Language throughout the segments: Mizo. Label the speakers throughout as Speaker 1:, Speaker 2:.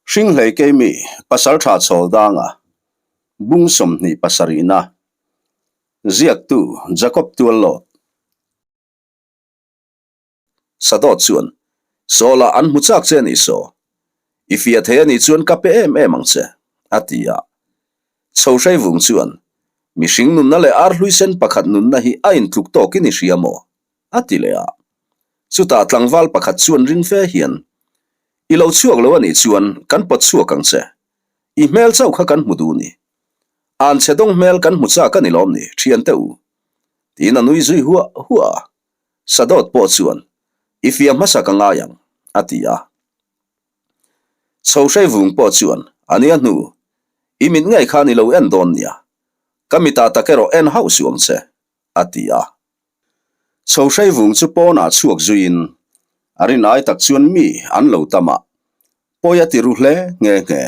Speaker 1: Hringhlei Keimi Pasaltha Chhawldanga Bung 27na Ziaktu Jacob Tuallawt Sadawt chuan Sawla an hmu chak che a nih saw? I fiah thei a nih chuan ka pe em em ang che, a ti a. Chhohrei vung chuan Mihring nunna leh arhluisen pakhat nunna hi a intluk tawkin i hria maw? a ti leh a. Chutah tlangval pakhat chuan ring fe hian, I lo chhuak lo a nih chuan kan pawt chhuak ang che. I hmel chauh kha kan hmu duh ni. An chhe dawng hmel kan hmu chak a ni lawm ni, thiante u. Tiin a nui zui huah huah a. Sadawt pawh chuan, I fiah hmasa ka ngai ang, a ti a. Chhohrei vung pawh chuan, A nia hnu, i mit ngei khan i lo en dawn nia. Ka mitah tak erawh en hauh suh ang che, a ti a. Chhohrei vung chu pawnah chhuak zuiin a rin ai tak chuan mi an lo tam a, pawi a ti ru hle nghe nghe.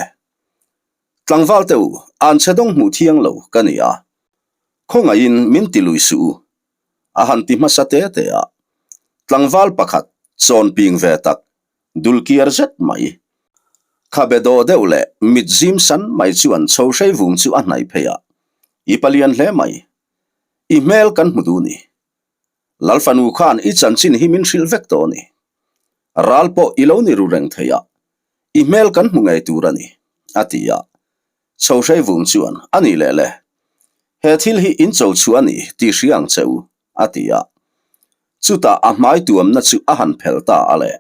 Speaker 1: Tlangval te u, an chhe dawng hmuh thiang lo ka ni a, khawngaihin min ti lui suh u, a han ti hmasa te te a. Tlangval pakhat chawn ping ve tak, dul kiar zet mai, khabe dawh deuh leh mit zim san mai chuan Chhohrei vung chu a hnaih phei a, I palian hle mai, I hmel kan hmu duh ni. Lalfanu khan i chanchin hi min hrilh vek tawh a ni. Ral pawh i lo ni ru reng thei a, i hmel kan hmu ngei tur a ni, a ti a. Chhohrei vung chuan, A ni leh le. He thil hi in cho chhuah a ni tih hria ang che u, a ti a. Chutah a hmai tuamna chu a han phelh ta a le.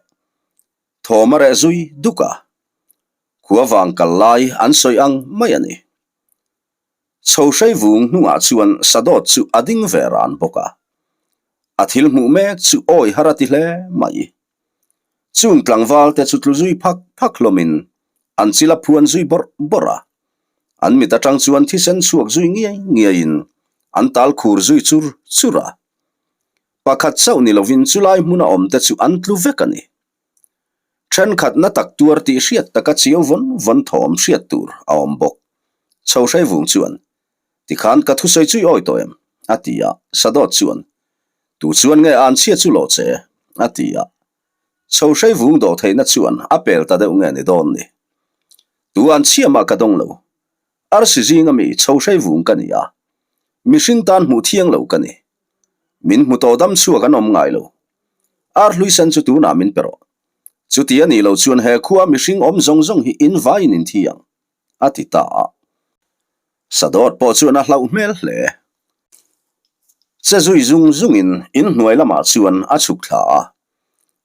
Speaker 1: Thawm a reh zui duk a. Khua vang kal lai an sawi ang mai a ni. Chhohrei vung hnungah chuan Sadawt chu a ding ve ran bawk a. A thil hmuh mek chu awi har a ti hle mai. Chung tlangval te chu tlu zui phak phak hlawmin an chil a phuan zui bawrh bawrh a. An mit atang chuan thisen chhuak zui ngiai ngiaiin an tal khur zui chur chur a. Pakhat chauh ni lovin chulai hmuna awm te chu an tlu vek a ni. Thenkhatna tak tuar tih hriat taka chiau vawn vawn thawm hriat tur a awm bawk. Chhohrei vung chuan, Tikhan ka thusawi chu i awi tawh em? a ti a, Sadawt chuan, Tu chuan nge an chhia chu lawh che? a ti a. Chhohrei vung dawh theihna chuan a pel ta deuh nge ni dawn ni? Tu an chhia mah ka dawng lo. Arsi zinga mi chhohrei vung ka ni a, mihring tan hmuh thiang lo ka ni. Min hmu tawh dam chhuak an awm ngai lo. Ar hlui sen chu tunah min pe rawh. Chuti a nih loh chuan he khua mihring awm zawng zawng hi in vaiin in thi ang, a ti ta a. Sadawt pawh chuan a hlauh hmel hle. Che zui zung zungin in hnuai lamah chuan a chhuk thla a.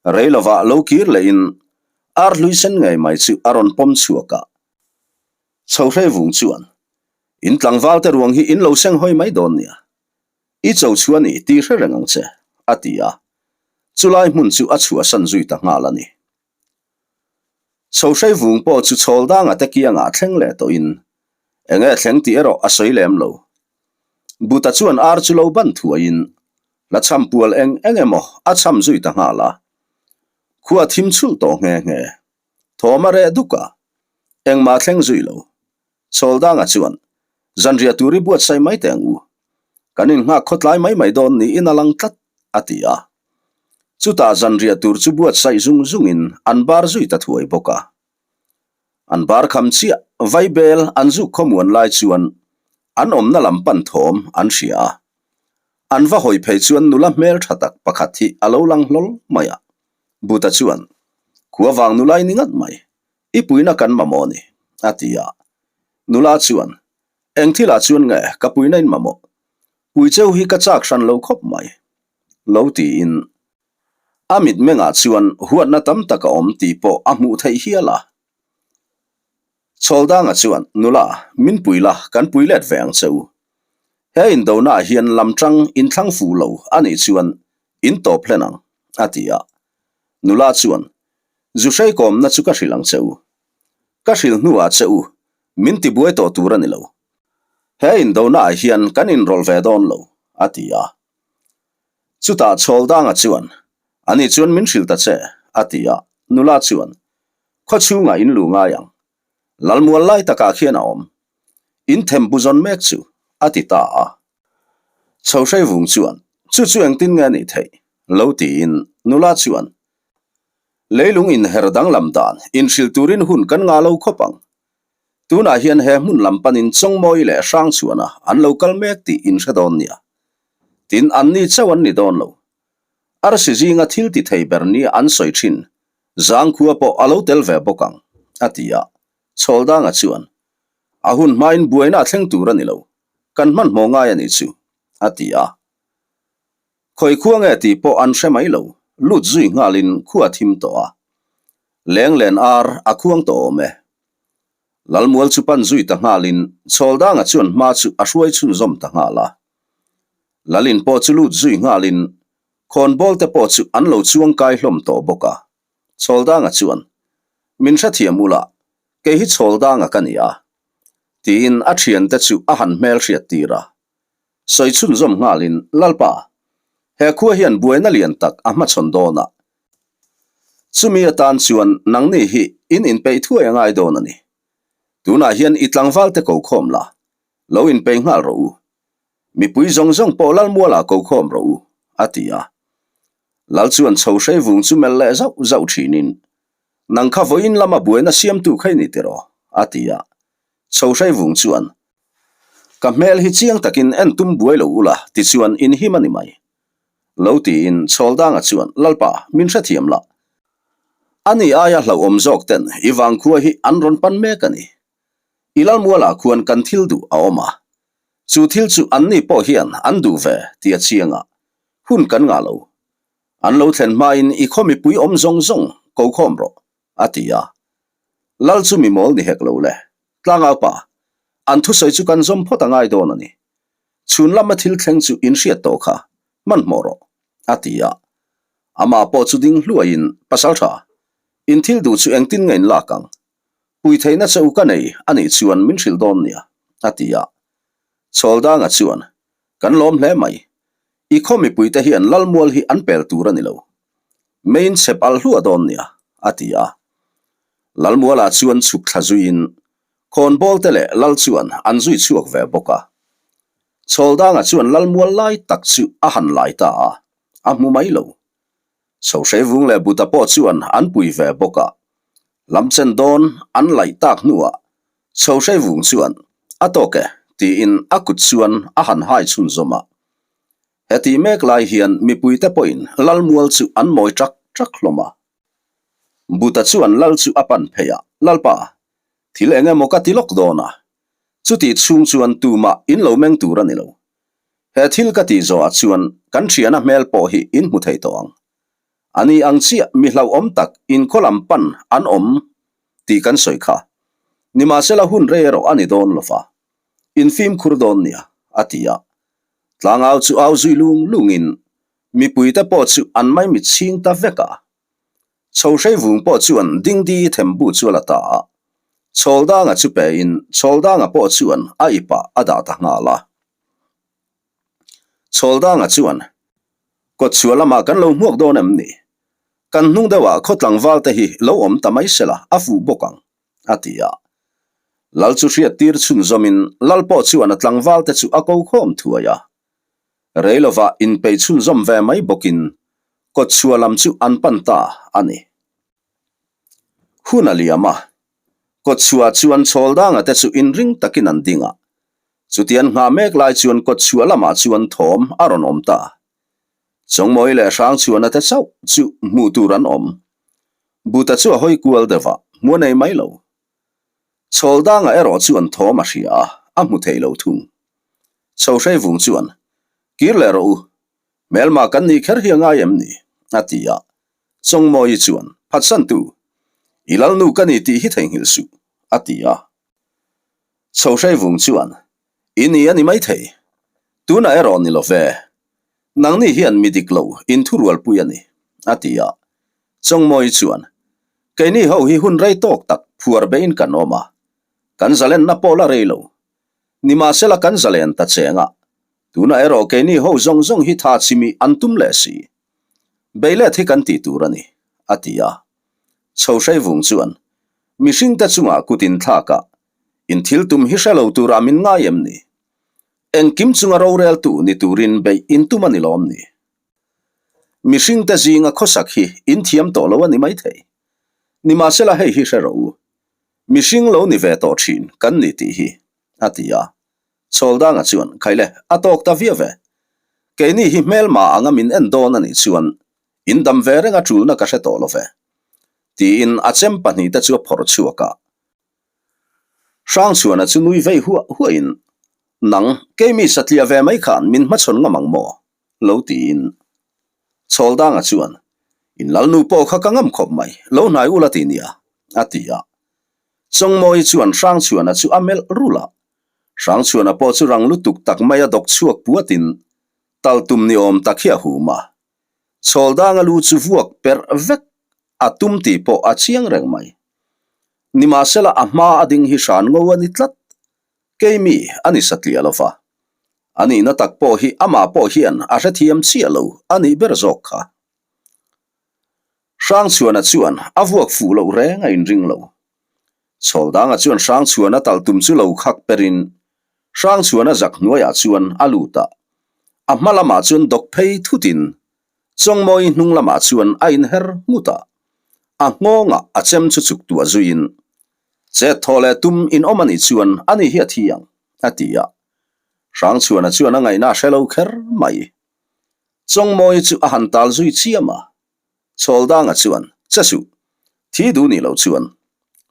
Speaker 1: Rei lovah lo kir lehin ar hlui sen ngei mai chu a rawn pawm chhuak a. Chhohrei vung chuan, In tlangval te ruang hi in lo seng hawi mai dawn nia. I cho chu a ni tih hre reng ang che, a ti a. Chulai hmun chu a chhuahsan zui ta nghal a ni. Chhohrei vung pawh chu chhawl danga te kiangah thleng leh tawhin eng nge thleng tih erawh a sawi lem lo. Buta chuan ar chu lo ban thuaiin la chham pual eng eng emaw a chham zui ta nghal a. Khua thim chhulh tawh nghe nghe. Thawm a reh duk a, engmah thleng zui lo. Chhawldanga chuan, Zanriah tur i buatsaih mai teh ang u. Kan innghak khawtlai mai mai dawn niin a lang tlat, a ti a. Chutah zanriah tur chu buatsaih zung zungin an bar zui ta thuai bawk a. An bar kham chiah vaibel an zuk khawmuan lai chuan an awmna lam pan thawm an hria a. An va hawi phei chuan nula hmel tha tak pakhat hi a lo lang hlawl mai a. Buta chuan, Khua vang nula i ni ngat mai. I puina kan mamawh ni, a ti a. Nula chuan, Eng thilah chuan nge ka puina in mamawh? Pui cheu hi ka chak hran lo khawp mai, lo tiin. A mitmengah chuan huatna tam tak a awm tih pawh a hmuh theih hial a. Chhawldanga chuan, Nula, min pui la, kan pui let ve ang che u. He indonaah hian lamtang inthlang fuh lo a nih chuan in tawp hlen ang, a ti a. Nula chuan, Zu hrei kawmna chu ka hrilh ang che u. Ka hrilh hnuah che u, min tibuai tawh tur a ni lo. He indonaah hian kan inrawlh ve dawn lo, a ti a. Chutah Chhawldanga chuan, Ani chuan min hrilh ta che, a ti a. Nula chuan, Khaw chhungah in lu ngai ang. Lalmual lai takah khian a awm. In them bu zawn mek chu, a ti ta a. Chhohrei vung chuan, Chu chu engtin nge a nih theih? lo tiin nula chuan. Leilung inher danglam dan inhrilh turin hun kan ngah lo khawp ang. Tunah hian he hmun lam panin Chawngmawi leh Hrangchhuana an lo kal mek tih in hre dawn nia. Tin, anni chauh an ni dawn lo. Arsi zinga thil ti thei ber nia an sawi thin Zangkhua pawh a lo tel ve bawk ang, a ti a. Chhawldanga chuan, A hun hmain buaina a thleng tur a ni lo, kan hmanhmawh ngai a nih chu, a ti a. Khawi khua nge tih pawh an hre mai lo, lut zui nghalin khua thim tawh a. Lenglen ar a khuang tawh awm e. Lalmual chu pan zui ta nghalin Chhawldanga chuan hma chu a hruai chhunzawm ta nghal a. Lalin pawh chu lut zui nghalin khawnbawl te pawh chu an lo chuang kai hlawm tawh bawk a. Chhawldanga chuan, Min hrethiam ula, kei hi Chhawldanga ka ni a, tiin a thiante chu a han hmelhriat tir a. Sawi chhunzawm nghalin, Lalpa, he khua hian buaina lian tak a hmachhawn dawn a. Chumi atan chuan nangni hi in inpeih thuai a ngai dawn a ni. Tunah hian i tlangval te ko khawm la, lo inpeih nghal rawh u. Mipui zawng zawng pawh Lalmualah ko khawm rawh u, a ti a. Lal chuan chho hrei vung chu melh leh zauh zauh thinin, Nang kha vawiin lama buaina siamtu kha i ni tiraw? a ti a. Chho hrei vung chuan, Ka hmel hi chiang takin en tum buai lo ula tichuan in him a ni mai. Lo tiin Chhawldanga chuan, Lalpa, min hrethiam la. Ani aia hlauhawm zawk ten i vangkhua hi an rawn pan mek a ni. I Lalmualah khuan kan thil duh a awm a. Chu thil chu anni pawh hian an duh ve ti a chiang a, hun kan ngah lo. An lo thlen hmain i khaw mipui awm zawng zawng ko khawm rawh, a ti a. Lal chu mi mawl ni hek lo le. Tlangau pa, an thusawi chu kan zawm phawt a ngai dawn a ni. Chhun lama thil thleng chu in hriat tawh kha, hmanhmawh rawh, a ti a. Amah pawh chu ding hluaiin, Pasal tha, in thil duh chu engtin nge in lak ang? Pui theihna che u ka nei a nih chuan min hrilh dawn nia, a ti a. Chhawldanga chuan, Kan lawm hle mai. I khaw mipuite hian Lalmual hi an pel tur a ni lo. Meiin chhep alh hluah dawn nia, a ti a. Lalmualah chuan chhuk thla zuiin khawnbawl te leh Lal chuan an zui chhuak ve bawk a. Chhawldanga chuan Lalmual lai tak chu a han lai ta a, a hmu mai lo. Chhohrevung leh Buta pawh chuan an pui ve bawk a. Lamchen dawn an laih tak hnuah Chhohrevung chuan, A tawk e, tiin a kut chuan a han hai chhunzawm a. Heti mek lai hian mipuite pawhin Lalmual chu an mawi ṭak ṭak hlawm a. Buta chuan Lal chu a pan phei a, Lalpa, thil eng emaw ka ti lawk dawn a. Chutih chhung chuan tumah in lo meng tur a ni lo. He thil ka tih zawhah chuan kan thiana hmel pawh hi in hmu thei tawh ang. A ni ang chiah mi hlauhawm tak inkhaw lam pan an awm tih kan sawi kha. Nimahsela hun rei erawh a ni dawn lo va. In fimkhur dawn nia, a ti a. Tlangau chu au zui lung lungin mipuite pawh chu an maimit chhing ta vek a. Chhohrei vung pawh chuan dingdi thembu chu a la ta a. Chhawldanga chu pein Chhawldanga pawh chuan a ipah a dah ta nghal a. Chhawldanga chuan, Kawtchhuah lamah kan lo hmuak dawn em ni? Kan hnung deuhah khaw tlangval te hi lo awm ta mai sela a fuh bawk ang, a ti a. Lal chu hriattir chhunzawmin Lal pawh chuan a tlangval te chu a ko khawm thuai a. Rei lovah inpeih chhunzawm ve mai bawkin kawtchhuah lam chu an pan ta a ni. Hun a liam a, kawtchhuah chuan Chhawldanga te chu inring takin an ding a. Chutian nghah mek lai chuan kawtchhuah lamah chuan thawm a rawn awm ta. Chawngmawi leh Hrangchhuana te chauh chu hmuh tur an awm. Buta chu a hawi kual deuh a, hmu a nei mai lo. Chhawldanga erawh chuan thawm a hria a, a hmu thei lo thung. Chhohrei vung chuan, Kir leh rawh u, hmelma kan nih kher hi a ngai em ni? a ti a. Chawngmawii chuan, Phatsantu, i lalnu ka ni tih hi theihnghilh suh, a ti a. Chhohrei vung chuan, I ni a ni maithei. Tunah erawh ni lo ve. Nangni hian mi dik lo inthurualpui a ni, a ti a. Chawngmawii chuan, Keini ho hi hun rei tawk tak phuar bein kan awm a, kan zalenna pawh la rei lo. Nimahsela kan zalen ta cheng a, tunah erawh keini ho zawng zawng hi tha chimi an tum leh si. Beilet hi kan tih tur a ni, a ti a. Chhohrei vung chuan, Mihringte chungah kut inthlak a, in thil tum hi hre lo turah min ngai em ni? Engkim chunga roreltu ni turin beih in tum a ni lawm ni? Mihringte zinga khawsak hi in thiam tawh lo a ni maithei. Nimahsela hei hi hre rawh u. Mihring lo ni ve tawh thin kan ni tih hi, a ti a. Chhawldanga chuan, Khaile, a tawk ta viau ve. Keini hi hmelma anga min en dawn a nih chuan in dam ve reng a tulna ka hre tawh lo ve. Tiin a chem pahnihte chu a phawrh chhuak a. Hrangchhuana chu nui vei huah huahin, Nang, keimi satliah ve mai khan min hmachhawn ngam ang maw? lo tiin. Chhawldanga chuan, In lalnu pawh kha ka ngam khawp mai, lo hnai ula ti nia, a ti a. Chawngmawi chuan Hrangchhuana chu a melh rulh a. Hrangchhuana pawh chu rang lutuk tak mai a dawk chhuak puatin tal tum ni awm tak hi a hum a. Chhawldanga lu chu vuak perh vek a tum tih pawh a chiang reng mai. Nimahsela a hma a ding hi hran ngo a ni tlat. Keimi a ni satliah lo va. A nihna tak pawh hi amah pawh hian a hrethiam chiah lo a nih ber zawk kha. Hrangchhuana chuan a vuak fuh loh reng a inring lo. Chhawldanga chuan Hrangchhuana tal tum chu lo khak perin Hrangchhuana zak hnuaiah chuan a lut a. A hma lamah chuan dawk phei thutin Chawngmawi hnung lamah chuan a inher nghut a. A nghawngah a chem chu chuk tuah zuiin Chet thaw leh tum in awm a nih chuan ani hi a thi ang, a ti a. Hrangchhuana chuan a ngaihna a hre lo kher mai. Chawngmawi chu a han tal zui chiam a. Chhawldanga chuan, Che suh, thi duh nih loh chuan,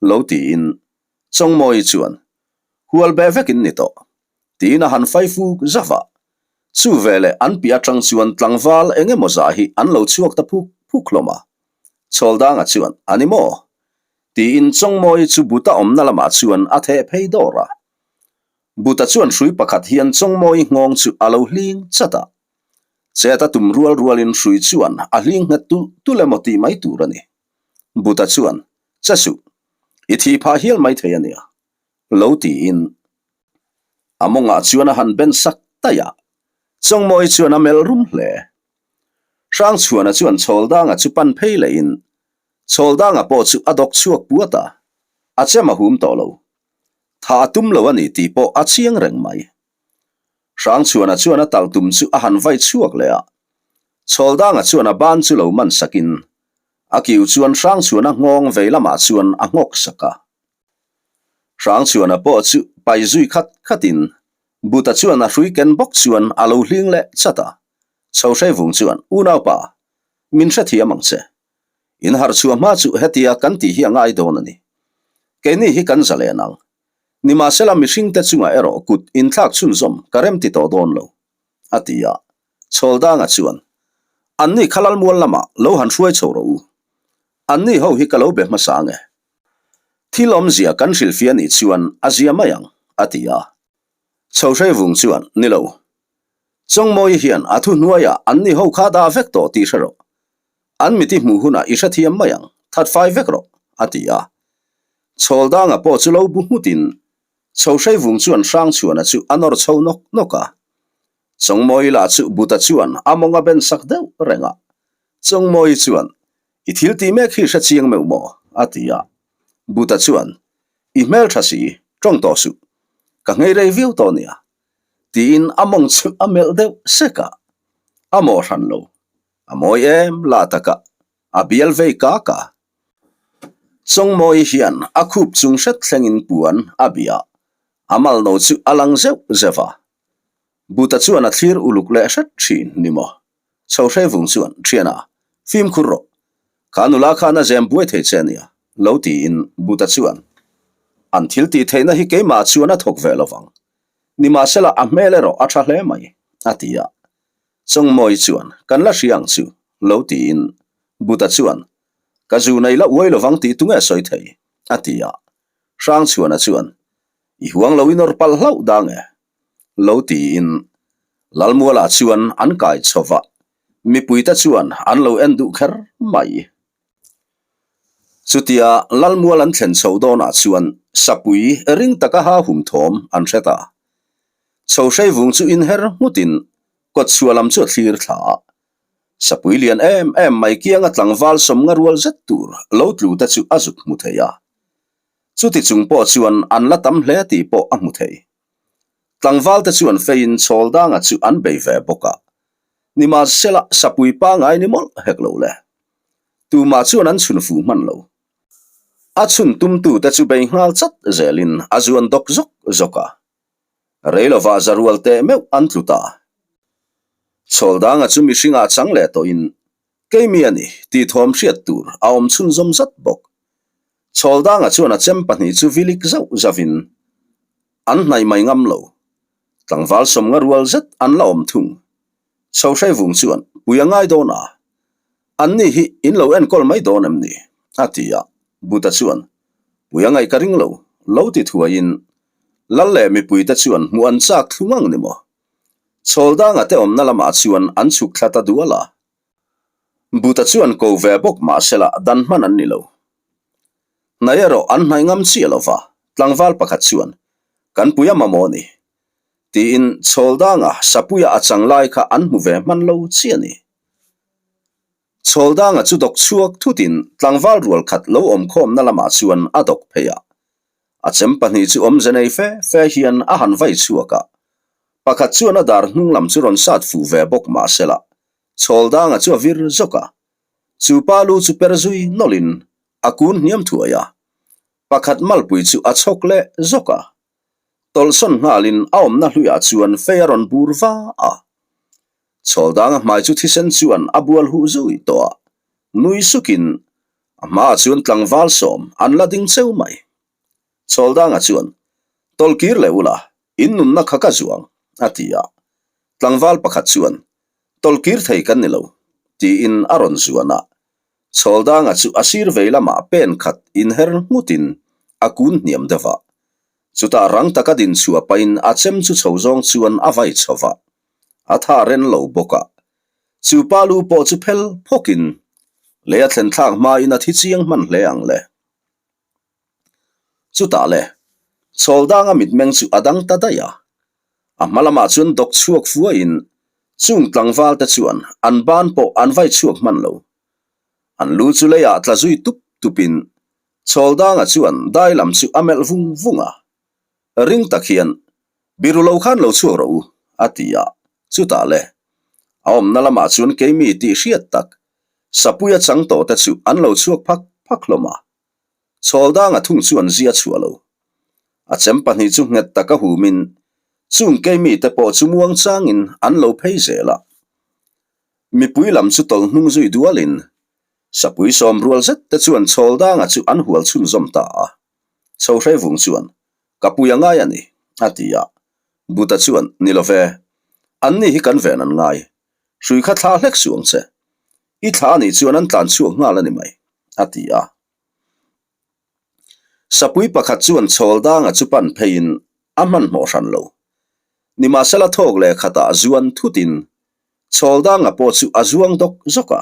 Speaker 1: lo tiin Chawngmawi chuan, Hual beh vekin ni tawh, tiin a han fai fuk zauh a. Chu veleh an piah atang chuan tlangval eng emaw zah hi an lo chhuak ta phuk phuk hlawm a. Chhawldanga chuan, A ni maw? tiin Chawngmawi chu Buta awmna lamah chuan a theh phei dawr a. Buta chuan hrui pakhat hian Chawngmawi nghawng chu a lo hling chat a. Chet a tum rual rualin hrui chuan a hling nghet tulh tulh emaw tih mai tur a ni. Buta chuan, Che suh, i thih phah hial mai thei a nia, lo tiin a mawngah chuan a han ben sak taih a. Chawngmawi chuan a melh rum hle. Hrangchhuana chuan Chhawldanga chu pan phei lehin Chhawldanga pawh chu a dawk chhuak puat a, a chem a hum tawh lo. Tha a tum lo a ni tih pawh a chiang reng mai. Hrangchhuana chuan a tal tum chu a han vai chhuak leh a. Chhawldanga chuan a ban chu lo man sakin a kiu chuan Hrangchhuana nghawng vei lamah chuan a nghawk sak a. Hrangchhuana pawh chu pai zui khat khatin Buta chuan a hrui ken bawk chuan a lo hling leh chat a. Chhohreivung chuan, Unaupa, min hrethiam ang che. In harhchhuah hma chu hetia kan tih hi a ngai dawn a ni. Keini hi kan zalen ang. Nimahsela mihringte chungah erawh kut inthlak chhunzawm ka remti tawh dawn lo, a ti a. Chhawldanga chuan, Anni kha Lalmual lamah lo han hruai chho rawh u. Anni ho hi ka lo be hmasa ang e. Thil awmzia kan hrilhfiah nih chuan a zia mai ang, a ti a. Chhohreivung chuan, Ni lo. Chawngmawi hian a thuhnuaiah anni ho kha dah vek tawh tih hre rawh. An miti hmuh hunah i hrethiam mai ang, that fai vek rawh, a ti a. Chhawldanga pawh chu lo bu nghutin Chhohreivung chuan Hrangchhuana chu a nawr chho nawk nawk a. Chawngmawi lah chu Buta chuan a mawng a ben sak deuh reng a. Chawngmawi chuan, I thil tih mek hi hre chiang meuh maw? a ti a. Buta chuan, I hmeltha si, tawng tawh suh. Ka nghei rei viau tawh nia. Tiin a mawng chu a melh deuh sek a. A maw hran lo. A mawi em lah takah a bial vei kak a. Chawngmawi hian a khup chung hret thlengin puan a bia. A malno chu a lang zeuh zeuh a. Buta chuan a thlir uluk leh hret thin ni maw? Chhohrevung chuan, Thiana, fimkhur rawh. Kha nula khan a zem buai thei che ania, lo tiin Buta chuan, An thil tih theihna hi keimah chuan a thawk ve lovang. Nimahsela a hmel erawh a tha hle mai, a ti a. Chawngmawi chuan, Kan la hria ang chu, lo tiin Buta chuan, Ka zu nei la uai lovang tih tunge sawi thei? a ti a. Hrangchhuana chuan, I huang lo i nawr palh hlauh dang e, lo tiin Lalmualah chuan an kai chho va, mipuite chuan an lo en duh kher mai. Chutia Lalmual an thlen chho dawnah chuan sapui ring taka ha hum thawm an hre ta. Chhohreivung chu inher nghutin kawtchhuah lam chu a thlir thla a. Sapui lian em em mai kianga tlangval sawmnga rual zet tur lo tlu te chu a zuk hmu thei a. Chuti chung pawh chuan an la tam hle tih pawh a hmu thei. Tlangval te chuan feiin Chhawldanga chu an bei ve bawk a. Nimahsela, sapui pangai ni mawlh hek lo le. Tumah chuan an chhun fuh hman lo. A chhun tumtute chu bei nghal chat zelin a zuan dawk zawk zawk a. Rei lovah zarual teh meuh an tlu ta. Chhawldanga chu mihringah chang leh tawhin Keimi a ni tih thawm hriat tur a awm chhunzawm zat bawk. Chhawldanga chuan a chem pahnih chu vilik zauh zauhin an hnaih mai ngam lo. Tlangval sawmnga rual zet an la awm thung. Chhohrei vung chuan pui a ngai dawn a, Anni hi in lo enkawl mai dawn em ni? a ti a, Buta chuan pui a ngaih ka ring lo, lo ti thuaiin Lal leh mipuite chuan hmuh an chak thlu ngang ni maw? Chhawldanga te awmna lamah chuan an chhuk thla ta dual a. Buta chuan ko ve bawk mahsela dan hman an ni lo. Hnai erawh an hnaih ngam chiah lo va, tlangval pakhat chuan, Kan pui a mamawh ni? tiin Chhawldanga Sapuia a chang lai kha an hmu ve hman lo chiah a ni. Chhawldanga chu dawk chhuak thutin tlangval rual khat lo awm khawmna lamah chuan a dawk phei a. A chem pahnih chu awmze nei fe fe hian a han vai chhuak a. Pakhat chuan a dar hnung lam chu rawn sat fuh ve bawk mahsela Chhawldanga chu a vir zawk a. Chu pa lu chu per zui nawlhin a kun hniam thuai a. Pakhat malpui chu a chhawk leh zawk a. Tawlhsawn nghalin a awmna hluiah chuan fei a rawn bur va a. Chhawldanga hmai chu thisen chuan a bual huh zui tawh a, nui sukin a hmaah chuan tlangval sawm an la ding cheu mai. Chhawldanga chuan, Tawlhkir leh ula, in nunna kha ka zuang, a ti a. Tlangval pakhat chuan, Tawlhkir thei kan ni lo, tiin a rawn zuan a. Chhawldanga chu a sir vei lamah pen khat inher nghutin a kun hniam deuh a. Chutah rang taka din chhuah pahin a chem chu chho zawng chuan a vai chho va. A tha ren lo bawk a. Chu pa lu pawh chu phel phawkin lei a thlen thlak hmain a thi chiang hman hle ang le. Chutah le, Chhawldanga mitmeng chu a dang ta daih a. A hma lamah chuan dawk chhuak fuaiin chung tlangval te chuan an ban pawh an vai chhuak hman lo. An lu chu leiah tla zui tup tupin Chhawldanga chuan dai lam chu a melh vung vung a. Ring tak hian, Biru lo khan lo chhuak rawh u, a ti a. Chutah le, a awmna lamah chuan keimi tih hriat tak, Sapuia chang tawh te chu an lo chhuak phak phak hlawm a. Chhawldanga thung chuan zia chhuah lo. A chem pahnih chu nghet taka humin chung keimi te pawh chu muang changin an lo phei zel a. Mipui lam chu tawlh hnung zui dualin Sapui sawm rual zet te chuan Chhawldanga chu an hual chhunzawm ta a. Chhohrei vung chuan, Ka pui a ngai a ni, a ti a. Buta chuan, Ni lo ve. Anni hi kan ven an ngai. Hrui kha thla hlek suh ang che. I thla a nih chuan an tlan chhuak nghal a ni mai, a ti a. Sapui pakhat chuan Chhawldanga chu pan pheiin a hmanhmawh hran lo. Nimahsela thawk leh khatah zuan thutin Chhawldanga pawh chu a zuang dawk zawk a.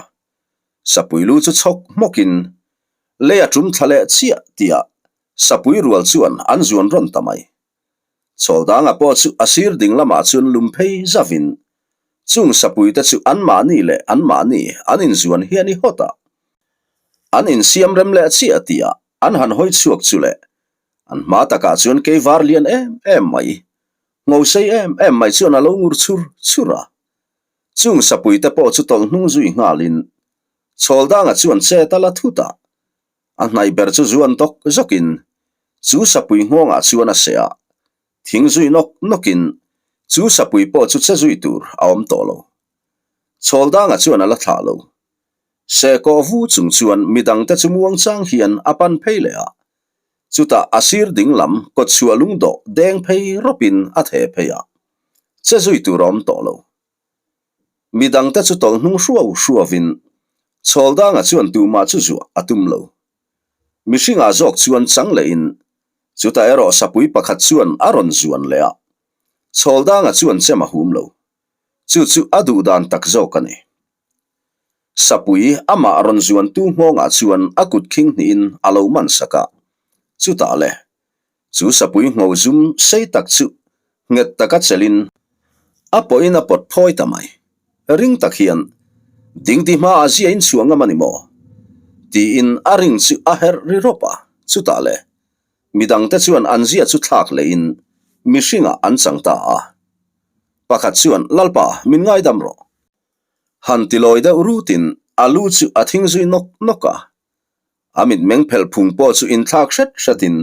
Speaker 1: Sapui lu chu chhawk hmawkin lei a tum thla leh chiah tihah Sapui rual chuan an zuan rawn ta mai. Chhawldanga pawh chu a sir ding lamah chuan lum phei zavin chung Sapui te chu anmahni leh anmahni an inzuan hian i hawt a. An insiam rem leh chiah tihah an han hawi chhuak chu le an hma takah chuan keivar lian em em mai, ngosei em em mai chuan a lo ngur chhur chhur a. Chung sapui te pawh chu tawlh hnung zui nghalin Chhawldanga chuan chet a la thut a, a hnaih ber chu zuan dawk zawkin chu sapui nghawngah chuan a seh a, thing zui nawk nawkin chu sapui pawh chu che zui tur a awm tawh lo. Chhawldanga chuan a la thlah lo. Sehkawh vu chung chuan midangte chu muangchang hian a pan phei leh a, chutah a sir ding lam kawtchhuah lungdawh deng phei rawpin a theh phei a, che zui tur a awm tawh lo. Midangte chu tawlh hnung hruau hruauin Chhawldanga chuan tumah chu zuah a tum lo. Mihringah zawk chuan chang lehin chutah erawh sapui pakhat chuan a rawn zuan leh a, Chhawldanga chuan chem a hum lo. Chu chu a duh dan tak zawk a ni. Sapui amah rawn zuantu nghawngah chuan a kut khing hnihin a lo man sak a, chutah le Chu sapui ngho zum sei tak chu nghet taka chelin a pawhin a pawt phawi ta mai. Ring tak hian, Dingti hmaah zia in chhuah ngam a ni maw? tiin a ring chu a herh ri rawp a, chutah le midangte chuan an zia chu thlak lehin mihringah an chang ta a. Pakhat chuan, Lalpa, min ngaidam rawh. Han ti lawi deuh rutin a lu chu a thing zui nawk nawk a. A mitmeng phelh phung pawh chu inthlak hret hretin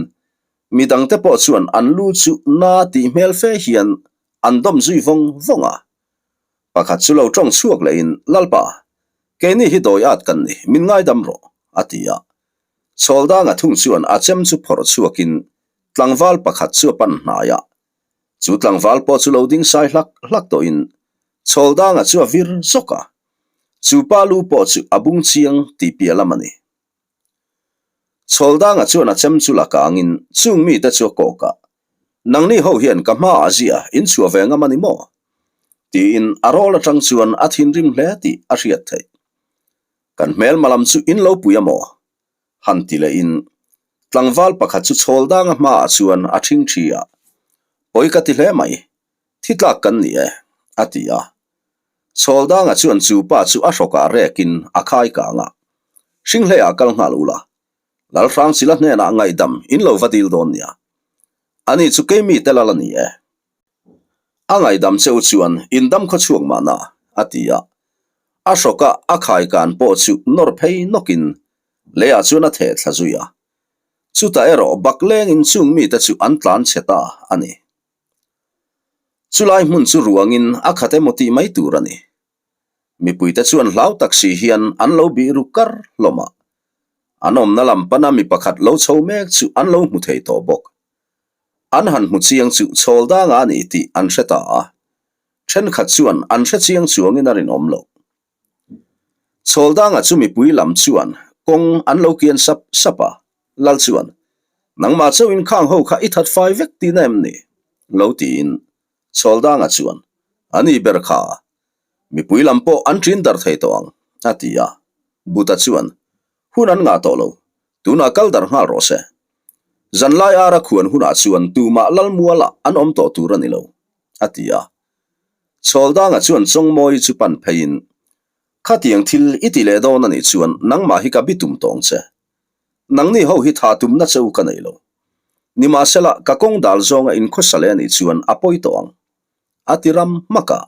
Speaker 1: midangte pawh chuan an lu chu na tih hmel fe hian an dawm zui vawng vawng a. Pakhat chu lo tawng chhuak lehin, Lalpa, keini hi dawi at kan ni, min ngaidam rawh, a ti a. Chhawldanga thung chuan a chem chu phawrh chhuakin tlangval pakhat chu a pan hnai a. Chu tlangval pawh chu lo ding sai hlak hlak tawhin Chhawldanga chu a vir zawk a. Chu pa lu pawh chu a bung chiang tih piah lam a ni. Chhawldanga chuan a chem chu la kangin chung mite chu a kawk a, Nangni ho hian ka hmaah zia in chhuah ve ngam a ni maw? Tiin a rawl atang chuan a thinrim hle tih a hriat theih. Kan hmelma lam chu in lo pui a maw? Han ti lehin tlangval pakhat chu Chhawldanga hmaah chuan a thing thi a, Pawi ka ti hle mai, thi tlak kan ni e, a ti a. Chhawldanga chuan chu pa chu a hrawkah rekin a khai kang a, Hringhleiah kal nghal ula, Lalhrangchila hnenah ngaihdam in lo va dil dawn nia. Ani chu keimi te lal a ni e. A ngaihdam che u chuan in dam khaw chhuak mahna, a ti a. A hrawka a khai kan pawh chu nawr phei nawkin leiah chuan a theh thla zui a. Chutah erawh bak lengin chung mite chu an tlan chhe ta a ni. Chulai hmun chu ruangin a khat emaw tih mai tur a ni. Mipuite chuan hlau tak si hian an lo bih ru kar hlawm a. An awmna lam pana mi pakhat lo chho mek chu an lo hmu thei tawh bawk. An han hmu chiang chu chhawl danga a ni tih an hre ta a. Thenkhat chuan an hre chiang chuangin a rinawm loh. Chhawl danga chu mipui lam chuan kawng an lo kian sap sap a, Lal chuan, Nangmah chauhin khang ho kha i that fai vek tihna em ni? lo tiin Chhawl danga chuan, A ni ber kha, mipui lam pawh an ṭin dar thei tawh ang, a ti a. Buta chuan, Hun an ngah tawh lo, tunah kal dar nghal rawh se. Zanlai ara khuan hunah chuan tumah Lalmualah an awm tawh tur a ni lo, a ti a. Chhawldanga chuan Chawngmawi chu pan pheiin, Khatiang thil i ti leh dawn a nih chuan nangmah hi ka bitum tawng che. Nangni ho hi tha tumna che u ka nei lo. Nimahsela, ka kawng dal zawnga inkhawsa leh a nih chuan a pawi tawh ang. A ti ram hmak a.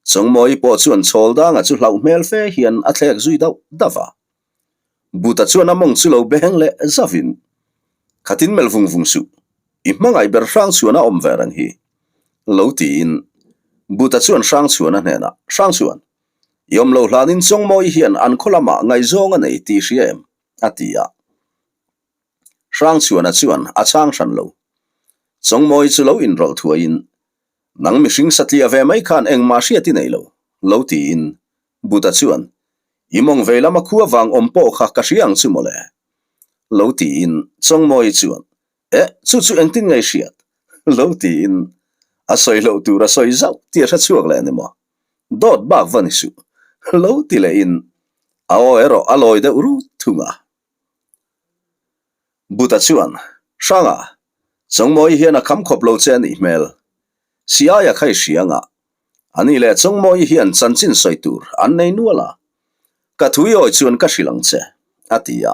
Speaker 1: Chawngmawi pawh chuan Chhawldanga chu hlauh hmel fe hian a thlek zui dauh dauh a. Buta chuan a mawng chu lo beheng leh zavin, Khatin melh vung vung suh, i hmangaih ber Hrangchhuan a awm ve reng hi, lo tiin Buta chuan Hrangchhuan a hnenah, Hrangchhuan, i awm lo hlanin Chawngmawi hian an khaw lamah ngaihzawng a nei tih hria em? a ti a. Hrangchhuana chuan a chhang hran lo. Chawngmawi chu lo inrawlh thuaiin, Nang mihring satliah ve mai khan engmah hriat i nei lo, lo tiin Buta chuan, I mawng vei lama khua vang awm pawh kha ka hria ang chu mawle. Lo tiin Chawngmawi chuan, Eh, chu chu engtin nge i hriat? Lo tiin a sawi loh tur a sawi zauh tih a hre chhuak leh a ni maw? Dawt bak va ni suh. Lo ti lehin a aw erawh a lawi deuh rut thung a. Buta chuan, Hranga, Chawngmawi hian a kham khawp lo che a nih hmel. Siaia kha i hria ngah. Ani leh Chawngmawi hian chanchin sawi tur an nei nual a. Ka thu i awi chuan ka hrilh ang che, a ti a.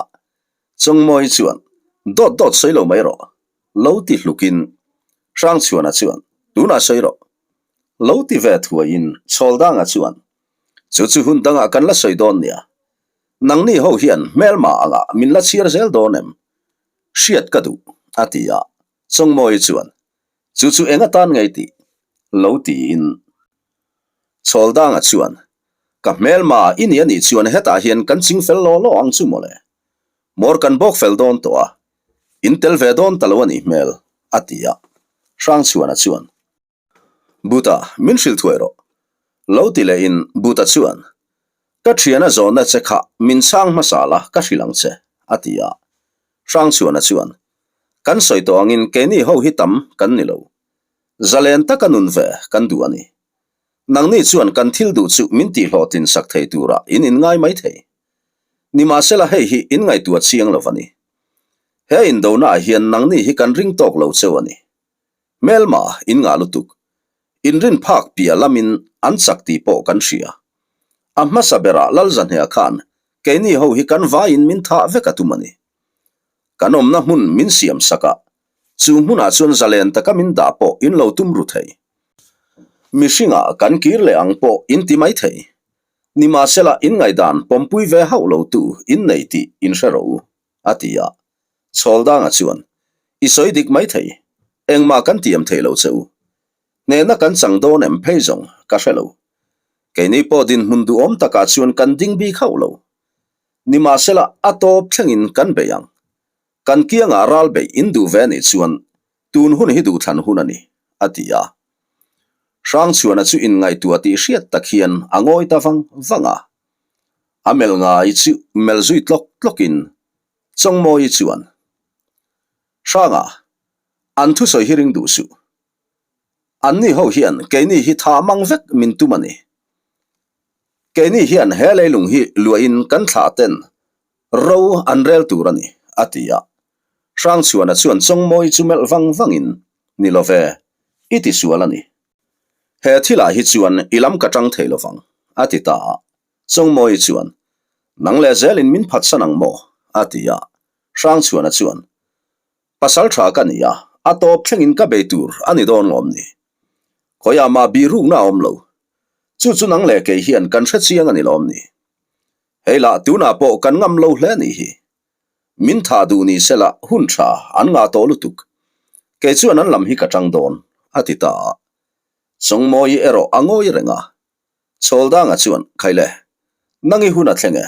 Speaker 1: Chawngmawi chuan, Dawt dawt sawi lo mai rawh, lo ti hlukin Hrangchhuana chuan, Tunah sawi rawh, lo ti ve thuaiin Chhawldanga chuan, Chu chu hun dangah kan la sawi dawn nia. Nangni ho hian hmelma angah min la chhiar zel dawn em? Hriat ka duh, a ti a. Chawngmawi chuan, Chu chu eng atan ngei tih? Lo tiin. Chhawldanga chuan, Ka hmelma i ni a nih chuan hetah hian kan ching fel law law ang chu mawle. Mawr kan bawk fel dawn tawh a, in tel ve dawn ta lo a nih hmel, a ti a. Hrangchhuana chuan, Buta, min hrilh thuai rawh. Lo ti lehin Buta chuan, Ka thiana zawhna che kha min chhang hmasa la ka hrilh ang che, a ti a. Hrangchhuana chuan, Kan sawi tawh angin keini ho hi tam kan ni lo. Zalen taka nun ve kan duh a ni. Nangni chuan kan thil duh chu min tihhlawhtlin sak thei turah in inngai mai thei. Nimahsela hei hi in ngaihtuah chiang lo a ni. He indonaah hian nangni hi kan ring tawk lo cheu a ni. Hmelma in ngah lutuk. Inrin phak piah lamin an chak tih pawh kan hria. A hmasa berah Lalzahneha khan keini ho hi kan vaiin min thah vek a tum a ni. Kan awmna hmun min siam sak a, chu hmunah chuan zalen taka min dah pawh in lo tum ru thei. Mihringah kan kir leh ang pawh in ti mai thei. Nimahsela in ngaihdan pawmpui ve hauh lo tu in nei tih in hre rawh u, a ti a. Chhawldanga chuan, I sawi dik mai thei, engmah kan tiam thei lo che u. Hnehna kan chang dawn em phei zawng ka hre lo. Keini pawh dinhmun duhawm takah chuan kan ding bik hauh lo. Nimahsela a tawp thlengin kan bei ang. Kan kiangah ral beih in duh ve nih chuan tun hun hi duhthlan hun a ni, a ti a. Hrangchhuana chu inngaihtuah tih hriat tak hian a ngawi ta vang vang a. A melh ngai chu melh zui tlawk tlawkin Chawngmawii chuan, Hranga, an thusawi hi ring duh suh. Anni ho hian keini hi tha mang vek min tum a ni. Keini hian he leilung hi luahin kan thlah ten ro an rel tur a ni, a ti a. Hrangchhuana chuan Chawngmawii chu melh vang vangin, Ni lo ve, i ti sual a ni. He thilah hi chuan i lam ka tang thei lovang, a ti ta a. Chawngmawii chuan, Nang leh zelin min phatsan ang maw? a ti a. Hrangchhuana chuan, Pasal tha ka ni a, a tawp thlengin ka bei tur a ni dawn ngawm ni. Khawiah mah bihrukna a awm lo. Chu chu nang leh kei hian kan hre chiang a ni lawm ni. Hei lah tunah pawh kan ngam lo hle ni hi. Min thah duh ni se lah hun tha an ngah tawh lutuk. Kei chuan an lam hi ka tang dawn, a ti ta a. Chawngmawii erawh a ngawi reng a. Chhawldanga chuan, Khaile, nang i hun a thleng e.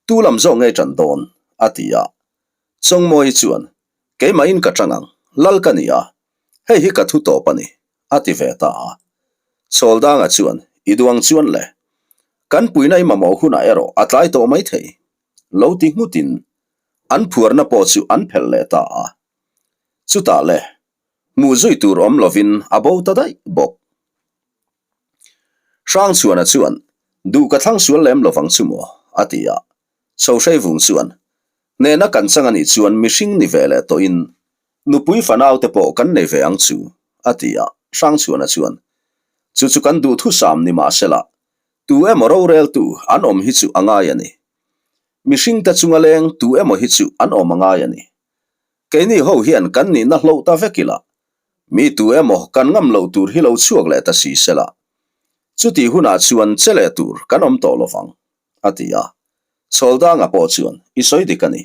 Speaker 1: Tu lam zawk ngei tan dawn? a ti a. Chawngmawii chuan, Keimahin ka tang ang, lal ka ni a, hei hi ka thu tawp a ni, a ti ve ta a. Chhawldanga chuan, I duang chuan le, kan puina i mamawh hunah erawh a tlai tawh mai thei, lo ti nghutin an phuarna pawh chu an phelh leh ta a. Chutah le, hmuh zui tur awm lovin a bo ta daih bawk. Hrangchhuana chuan, Duh ka thlang sual lem lovang chu maw? a ti a. Chhohreivung chuan, Hnehna kan chang a nih chuan mihring ni ve leh tawhin nupui fanaute pawh kan nei ve ang chu, a ti a. Hrangchhuana chuan, Chu chu kan duhthusam ni mahsela, tu emaw roreltu an awm hi chu a ngai a ni. Mihringte chunga leng tu emaw hi chu an awm a ngai a ni. Keini ho hian kan nihna hloh ta vek ila, Mi tu emaw kan ngam loh tur hi lo chhuak leh ta si sela, chutih hunah chuan che leh tur kan awm tawh lovang, a ti a. Chhawldanga pawh chuan, I sawi dik a ni.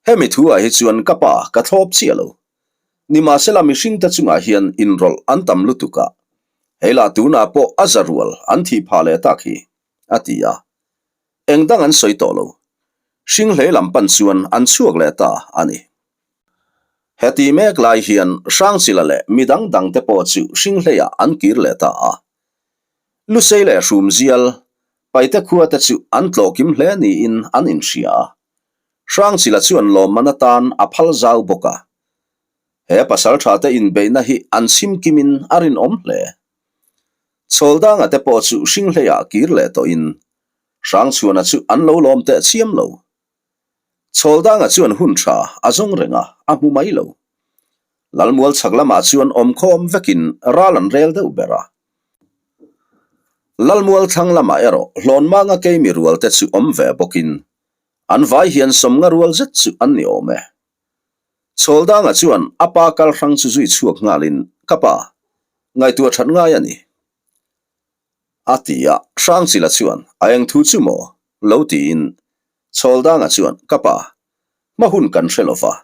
Speaker 1: Hemi thu-ah hi chuan ka pa ka thlawp chiah lo. Nimahsela mihringte chungah hian inrawlh an tam lutuk a, hei lah tunah pawh a za rual an thih phah leh tak hi, a ti a. Eng dang an sawi tawh lo. Hringhlei lam pan chuan an chhuak leh ta a ni. Heti mek lai hian Hrangchila leh mi dang dang te pawh chu Hringhleiah an kir leh ta a. Lusei leh Hrumzial, Paite khua te chu an tlawhkim hle niin an inhria a. Hrangchila chuan lawmman atan a phal zau bawk a. He pasaltha te inbeihna hi an chhim kimin a rinawm hle. Chhawldanga te pawh chu Hringhleiah kir leh tawhin Hrangchhuana chu an lo lawm teh chiam lo. Chhawldanga chuan hun tha a zawng reng a, a hmu mai lo. Lalmual chhak lamah chuan awmkhawm vekin ral an rel deuh ber a. Lalmual thlang lamah erawh Hlawnmanga keimi rual te chu awm ve bawkin an vai hian sawmnga rual zet chu an ni awm e. Chhawldanga chuan a pa kal hrang chu zui chhuak nghalin, Ka pa, ngaihtuah that ngai a ni. A ti a, Hrangchila chuan, A eng thu chu maw? lo tiin Chhawldanga chuan, Ka pa, hma hun kan hre lova.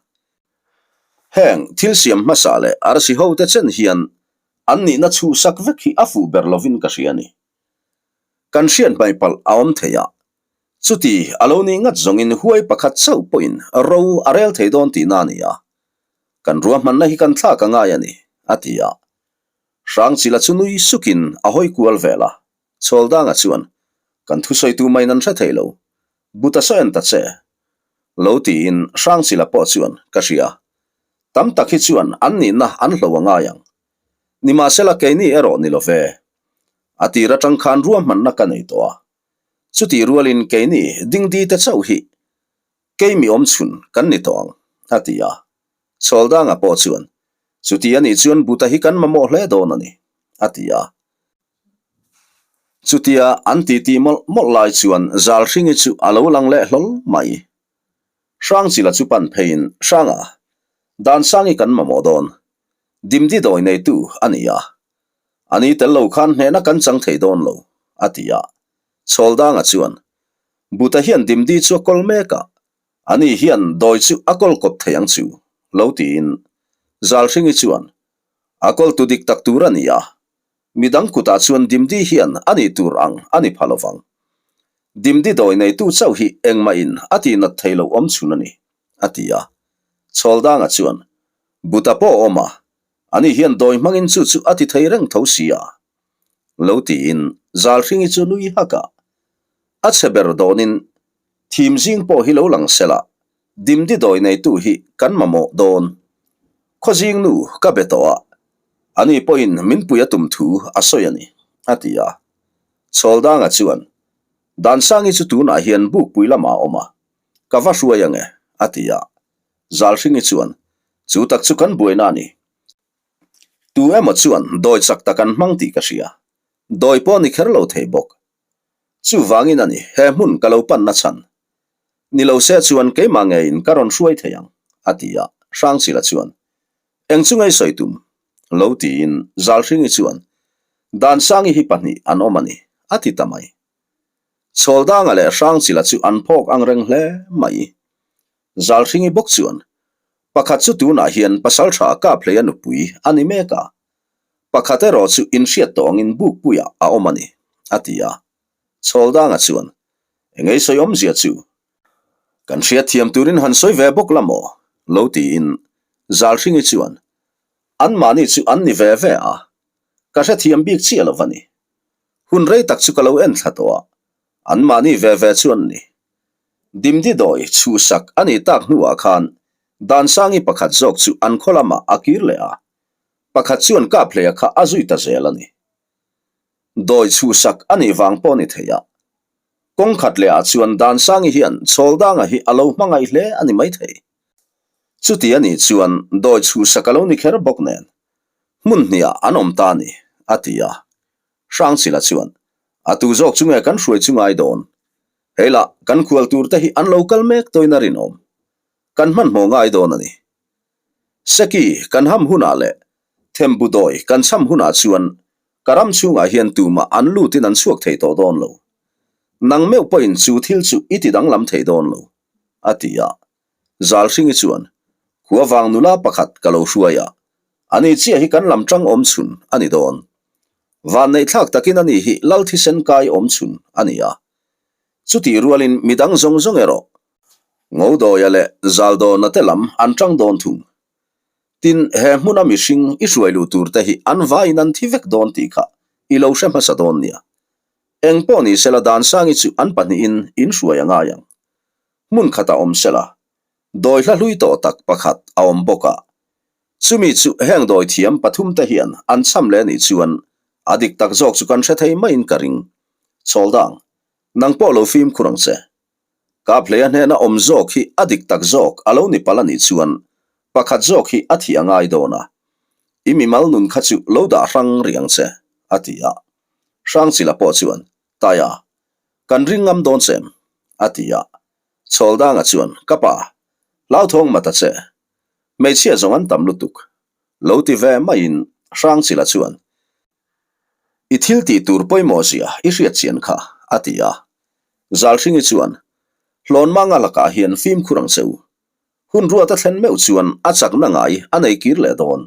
Speaker 1: Heng thil siam hmasa leh arsi hote chen hian an nihna chhuhsak vek hi a fuh ber lovin ka hria a ni. Kan hriat hmai palh a awm thei a, chuti a lo nih ngat zawngin huai pakhat chauh pawhin ro a rel thei dawn tihna a ni a, kan ruahmanna hi kan thlak a ngai a ni, a ti a. Hrangchila chu nui sukin a hawi kual vel a, Chhawldanga chuan, Kan thusawitu maiin an hre thei lo, Buta sawi an ta che. Lo tiin Hrangchila pawh chuan, Ka hria. Tam tak hi chuan an nihna an hlo a ngai ang. Nimahsela keini erawh ni lo ve. A tir atang khan ruahmanna ka nei tawh a. Chutih rualin keini dingdi te chauh hi keimi awmchhun kan ni tawh ang, a ti a. Chhawldanga pawh chuan, Chuti a nih chuan Buta hi kan mamawh hle dawn a ni, a ti a. Chutia an titi mawlh mawlh lai chuan Zalhringi chu a lo lang leh hlawl mai. Hrangchila chu pan pheiin, Hranga, Dansangi kan mamawh dawn. Dimdi dawi neitu a ni a. A ni tel lo khan hnehna kan chang thei dawn lo, a ti a. Chhawldanga chuan, Buta hian Dimdi chu a kawl mek a, ani hian dawi chu a kawl kawp thei ang chu, lo tiin Zalhringi chuan, A kawltu dik tak tur a ni a, midang kutah chuan Dimdi hian a nih tur ang a ni pha lovang. Dimdi dawi neitu chauh hi engmahin a tihnat thei lo awm chhun a ni, a ti a. Chhawldanga chuan, Buta pawh a awm a, ani hian dawi hmangin chu chu a ti thei reng tho si a, lo tiin Zalhringi chu nui hak a. A chhe ber dawnin thim zing pawh hi lo lang sela, Dimdi dawi neitu hi kan mamawh dawn. Khawzing nu ka be tawh a, ani pawhin min pui a tum thu a sawi a ni, a ti a. Chhawldanga chuan, Dansangi chu tunah hian bukpui lamah a awm a, ka va hruai ange, a ti a. Zalhringi chuan, Chu tak chu kan buaina a ni. Tu emaw chuan dawi chak tak an hmang tih ka hria. Dawi pawh ni kher lo thei bawk. Chuvangin a ni, he hmun ka lo panna chhan. Ni lo se chuan keimah ngeiin ka rawn hruai thei ang, a ti a. Hrangchila chuan, Eng chu ngei sawi tum? lo tiin Zalhringi chuan, Dansangi hi pahnih an awm a ni, a ti ta mai. Chhawldanga leh Hrangchila chu an phawk ang reng hle mai. Zalhringi bawk chuan, Pakhat chu tunah hian pasal tha Kaphleia nupui a ni mek a, pakhat erawh chu inhriat tawh angin bukpuiah a awm a ni, a ti a. Chhawldanga chuan, Engei sawi awmzia chu? Kan hriatthiam turin han sawi ve bawk la maw? lo tiin Zalhringi chuan, Anmahni chu an ni ve ve a, ka hrethiam bik chiah lo va ni. Hun rei tak chu ka lo en thla tawh a, anmahni ve ve chu an ni. Dimdi dawi chhuhsak a nih tak hnuah khan Dansangi pakhat zawk chu an khaw lamah a kir leh a, pakhat chuan Kaphleia kha a zui ta zel a ni. Dawi chhuhsak a nih vang pawh ni thei a. Kawng khat lehah chuan Dansangi hian Chhawldanga hi a lo hmangaih hle a ni maithei. Chuti a nih chuan dawi chhuhsak a lo ni kher bawk nen hmun hniah an awm ta a ni, a ti a. Hrangchila chuan, A tu zawk chu nge kan hruai chu ngai dawn? Hei lah, kan khual tur te hi an lo kal mek tawhin a rinawm. Kan hmanhmawh ngai dawn a ni. Seki, kan ham hunah leh Thembu dawi kan cham hunah chuan ka ram chhungah hian tumah an lutin an chhuak thei tawh dawn lo. Nang meuh pawhin chu thil chu i ti danglam thei dawn lo, a ti a. Zalhringi chuan, Khua vang nula pakhat ka lo hruai a, ani chiah hi kan lam tang awm chhun a ni dawn. Vanneihthlak takin ani hi lal thisen kai awm chhun a ni a. Chutih rualin midang zawng zawng erawh Ngodawia leh Zaldawna te lam an tang dawn thung. Tin, he hmuna mihring i hruai luh tur te hi an vaiin an thi vek dawn tih kha i lo hre hmasa dawn nia. Eng pawh ni sela Dansangi chu an pahnihin in hruai a ngai ang. Hmun khatah awm sela, dawi hla hlui tawh tak pakhat a awm bawk a. Chumi chu heng dawi thiam pathum te hian an cham leh anih chuan a dik tak zawk chu kan hre thei maiin ka ring. Chhawldang, nang pawh lo fimkhur ang che. Kaphleia hnena awm zawk hi a dik tak zawk a lo ni palh anih chuan pakhat zawk hi a thih a ngai dawn a. I mimal nun kha chu lo dah hrang rih ang che, a ti a. Hrangchila pawh chuan, Taia, kan ring ngam dawn che em? a ti a. Chhawldanga chuan, Ka pa, hlauthawng mat a che. Hmeichhia zawng an tam lutuk. Lo ti ve maiin Hrangchila chuan, I thil tih tur pawimawh zia i hriat chian kha, a ti a. Zalhringi chuan, Hlawnmanga lakah hian fimkhur ang che u. Hun ruat a thlen meuh chuan a chakna ngai a nei kir leh dawn.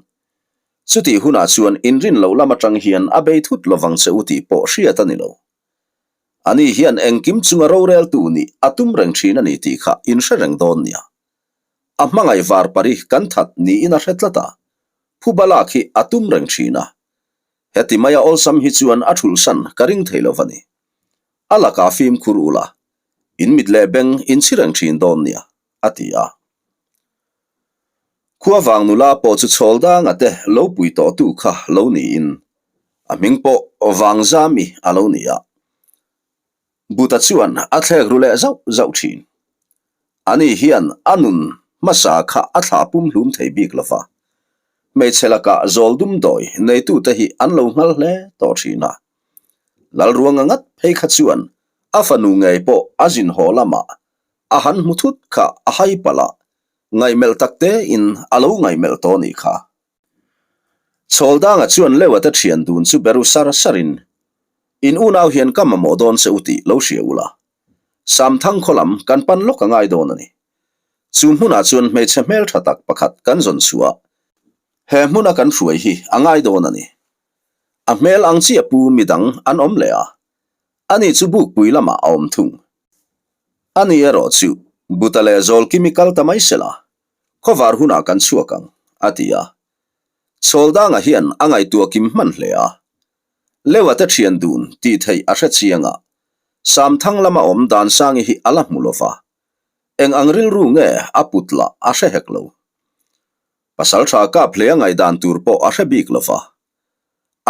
Speaker 1: Chutih hunah chuan inrin loh lam atang hian a bei thut lovang che u tih pawh hriat a ni lo. Ani hian engkim chunga roreltu nih a tum reng thin a ni tih kha in hre reng dawn nia. A hmangaih var pari kan that niin a hre tlat a, phuba lak hi a tum reng thin a. Heti maia awlsam hi chuan a thulhsan ka ring thei lo va ni. A lakah fimkhur ula, in mit leh beng in chhi reng thin dawn nia, a ti a. Khua vang nula pawh chu chhawl danga te lo pui tawhtu kha lo niin, a hming pawh Vangzami a lo ni a. Buta chuan a thlek ru leh zauh zauh thin. Ani hian a nun hmasa kha a thlah pumhlum thei bik lo va. Hmeichhe lakah zawl dum dawi neitute hi an lo nghal hle tawh thin a. Lalruanga ngat phei kha chuan a fanu ngei pawh a zin haw lamah a han hmu thut kha a hai palh a, ngaihmelh tak tein a lo ngaihmelh tawh nih kha. Chhawldanga chuan Leuate thian dun chu be ru sar sarin. In unau hian ka mamawh dawn che u tih lo hria ula. Samthang khaw lam kan pan lawk a ngai dawn a ni. Chu hmunah chuan hmeichhe hmeltha tak pakhat kan zawn chhuah a, he hmuna kan hruai hi a ngai dawn a ni. A hmel ang chiah pu midang an awm leh a, ani chu bukpui lamah a awm thung. Ani erawh chu Buta leh Zawlkimi kal ta mai sela, khawvar hunah kan chhuak ang, a ti a. Chhawldanga hian a ngaihtuah kim hman hle a. Leua te thian dun tih theih a hre chiang a, Samthang lama awm Dansangi hi a la hmu lo va. Eng ang rilru nge a put lah a hre hek lo. Pasal tha kap hle a ngaihdan tur pawh a hre bik lo va.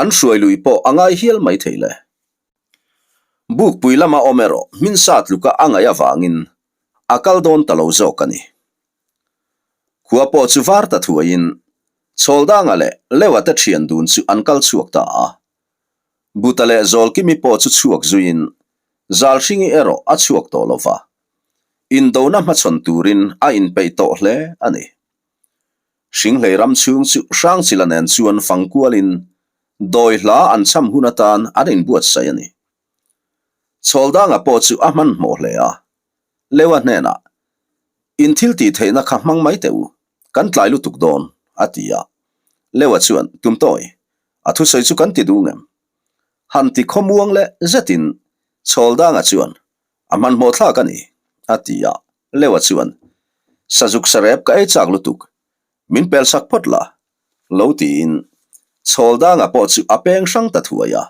Speaker 1: An hruai lui pawh a ngai hial mai thei le. Bukpui lama awm erawh hminsa tluka a ngaih avangin a kal dawn ta lo zawk a ni. Khua pawh chu var ta thuaiin Chhawldanga leh Leua te thian dun chu an kal chhuak ta a. Buta leh Zawlkimi pawh chu chhuak zuiin Zalhringi erawh a chhuak tawh lo va. Indona hmachhawn turin a inpeih tawh hle a ni. Hringhlei ram chhung chu Hrangchila nen chuan fang kualin dawi hla an cham hun atan an inbuatsaih a ni. Chhawldanga pawh chu a hmanhmawh hle a. Leua hnenah, In thil tih theihna kha hmang mai teh u, kan tlai lutuk dawn, a ti a. Leua chuan, Tumtawi, a thusawi chu kan ti duh ngem? Han ti khawmuang leh zetin Chhawldanga chuan, A hmanhmawh thlak a ni, a ti a. Leua chuan, Sazuk sarep ka ei chak lutuk, min pel sak phawt la, lo tiin Chhawldanga pawh chu a peng hrang ta thuai a.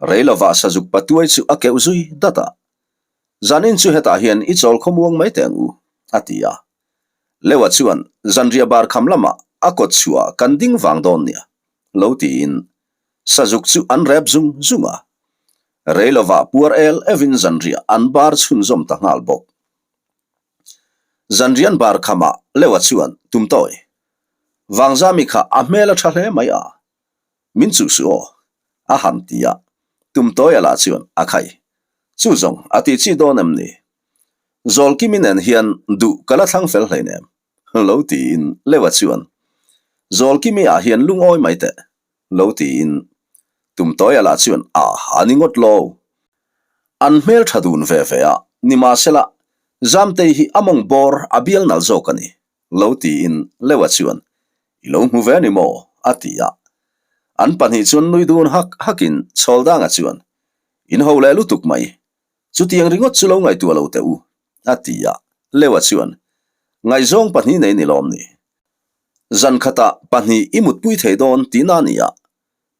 Speaker 1: Reilovah sazuk patuai chu a keuh zui dat a. Zanin chu hetah hian i chawl khawmuang mai teh ang u, a ti a. Leua chuan zanriah bar kham lamah a kawt chhuah kan ding vang dawn nia, lo tiin sazuk chu an rep zung zung a. Reilovah puar el evin zanriah an bar chhunzawm ta nghal bawk. Zanrian bar khamah Leua chuan Tumtawi, Vangzami kha a hmel a tha hle mai a, Min chuh suh aw, a han ti a. Tumtawia lah chuan a khai. Chu zawng a tih chi dawn em ni? Zawlkimi nen hian duh ka la thlang fel hleinem, lo tiin Leua chuan, Zawlkimi ah hian lungawi mai teh, lo tiin Tumtawia lah chuan a a ni ngawt lo. An hmel tha dun ve ve a, nimahsela Zamtei hi a mawng bawr a bial nalh zawk a ni. Lo tiin Leua chuan, I lo hmu ve a ni maw? a ti a. An pahnih chuan nui dun hak hakin Chhawldanga chuan, In ho leh lutuk mai. Chutiang ringawt chu lo ngaihtuah lo teh u, a ti a. Leua chuan, Ngaihzawng pahnih nei ni lawm ni? Zan khatah pahnih i mutpui thei dawn tihna a ni a,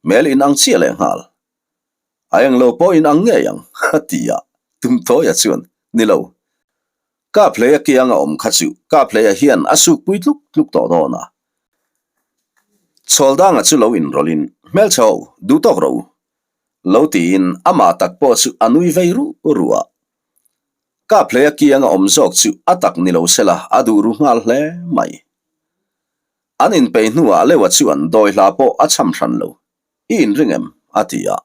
Speaker 1: hmel inang chiah leh nghal. A englo pawh inang ngei ang, a ti a. Tumtawia chuan, Ni lo. Kaphleia kiang a awm kha chu Kaphleia hian a sukpui tluk tluk tawh dawn a. Chhawldanga chu lo inrawlhin, Hmelchhe ho, duh tawk rawh u, lo tiin amah tak pawh chu a nui vei ruh ruh a. Kaphleia kiang a awm zawk chu a tak ni lo sela a duh ru nghal hle mai. An inpeih hnuah Leua chuan dawi hla pawh a cham hran lo. I inring em? a ti a.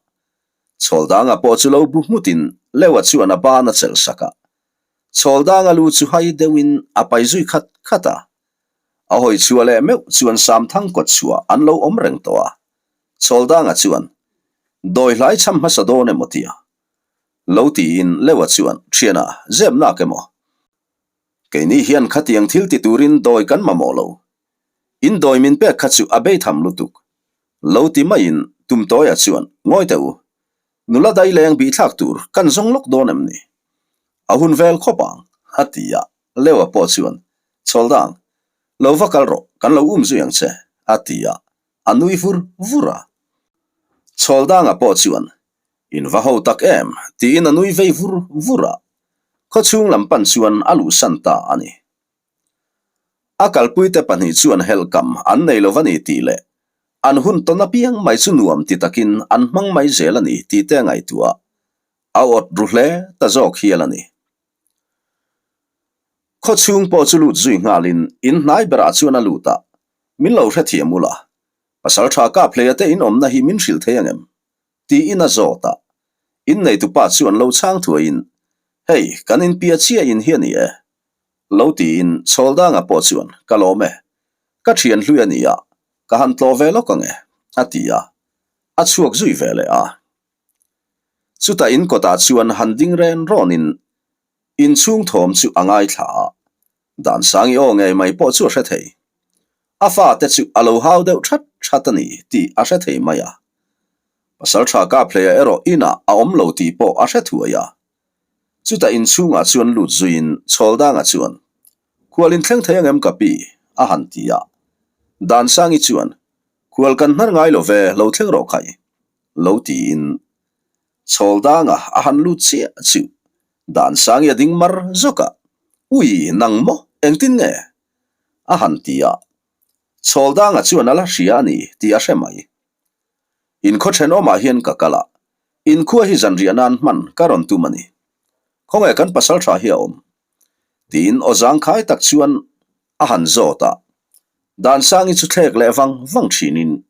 Speaker 1: Chhawldanga pawh chu lo bu nghutin Leua chuan a ban a chelh sak a. Chhawldanga lu chu hai deuhin a pai zui khat khat a. A hawi chhuah leh meuh chuan Samthang kawt chhuah an lo awm reng tawh a. Chhawldanga chuan, Dawi hlai cham hmasa dawn emaw tia? Lo tiin Leua chuan, Thiana, zep nak emaw? Keini hian khatiang thil ti turin dawi kan mamawh lo. In dawi min pek kha chu a bei tham lutuk. Lo ti maiin Tumtawia chuan, Ngawi teh u, nula dai leng bihthlak tur kan zawng lawk dawn em ni? A hun vel khawp ang, a ti a. Leua pawh chuan, Chhawldang, lo va kal rawh, kan lo um zui ang che, a ti a, a nui vur vur a. Chhawldanga pawh chuan, In va ho tak em? tiin a nui vei vur vur a. Khawchhung lam pan chuan a luhsan ta a ni. A kalpuite pahnih chuan helhkam an nei lo va ni tih leh an hun tawn apiang mai chu nuam ti takin an hmang mai zel a ni tih te a ngaihtuah a awt ru hle ta zawk hial a ni. Khaw chhung pawh chu lut zui nghalin in hnai berah chuan a lut a, Min lo hrethiam ula, pasal tha kap hleia te in awmna hi min hrilh thei angem? Tiin a zawt a. Inneitupa chuan lo chhang thuaiin, Hei, kan inpia chiah in hi a ni e. Lo tiin Chhawldanga pawh chuan, Ka lawm e. Ka thian hlui a ni a, ka han tlawh ve lawk ang e, a ti a. A chhuak zui ve leh a. Chutah in kawtah chuan han ding ren rawnin inchhung thawm chu a ngaithla a, Dansangi aw ngei mai pawh chu a hre thei. A fate chu a lo hau deuh that that a ni tih a hre thei mai a. Pasaltha Kaphleia erawh inah a awm lo tih pawh a hre thuai a. Chutah inchhungah chuan lut zuiin Chhawldanga chuan, Khual inthleng thei angem ka pi? a han ti a. Dansangi chuan, Khual kan hnar ngai lo ve, lo thleng rawh khai. Lo tiin Chhawldanga a han lut chiah chu Dansangi a ding mar zawk a, Ui, nang maw? Engtin nge? a han ti a. Chhawldanga chuan a la hria a ni tih a hre mai. Inkhaw thenawmah hian ka kal a, inkhua hi zanriah nan hman ka rawn tum a ni. Khawnge kan pasal tha hi a awm? Tiin aw zangkhai tak chuan a han zawt a. Dansangi chu thlek leh vang vang thinin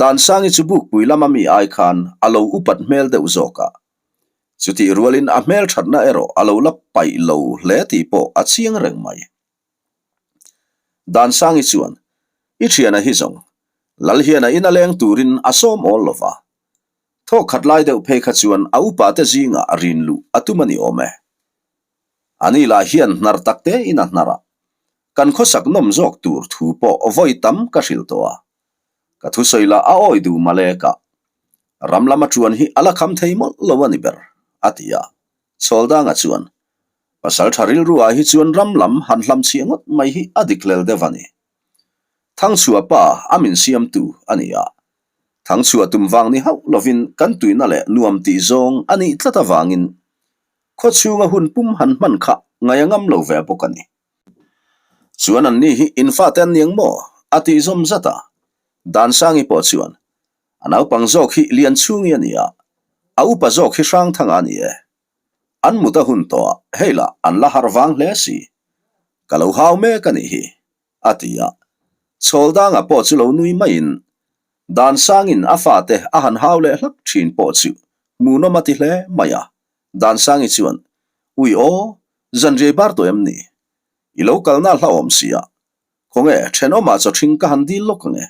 Speaker 1: Dansangi chu bukpui lama mi ai khan a lo upat hmel deuh zawk a. Chutih rualin a hmel thatna erawh a lo la paih lo hle tih pawh a chiang reng mai. Dansangi chuan, I thiana hi zawng, Lal hian a ina leng turin a sawm awl lo va. Thawk khat lai deuh phei kha chuan a upa te zingah rin luh a tum a ni awm e. Ani lah hian hnar tak tein a hnar a, kan khawsak nawm zawk tur thu pawh vawi tam ka hrilh tawh a. Ka thusawi lah a awi duh malek a, ram lama ṭuan hi a la kham thei mawlh lo a ni ber, a ti a. Chhawldanga chuan, Pasal ṭha rilru ah hi chuan ram lam han hlam chhiah ngawt mai hi a dik hlel deuh a ni. Thangchhuah pa a min siamtu a ni a, Thangchhuah tum vang ni hauh lovin kan tuina leh nuam tih zawng a nih tlat avangin khawchhunga hun pum han hman kha ngaih a ngam lo ve bawk a ni. Chuan an ni hi in fate an niang maw? a tih zawm zat a. Dansangi pawh chuan, A naupang zawk hi Lianchhungi a ni a, a upa zawk hi Hrangthanga a ni e. An mut a hun tawh a, hei lah an la harh vang hle si. Ka lo hau mek a nih hi, a ti a. Chhawldanga pawh chu lo nui maiin, Dansangin a fate a han hau leh hlak thin pawh chu hmuhnawm a ti hle mai a. Dansangi chuan, Ui aw, zanriai bar tawh em ni? I lo kalna hla awm si a, khawnge thenawmah chawthring ka han dil lawk ange.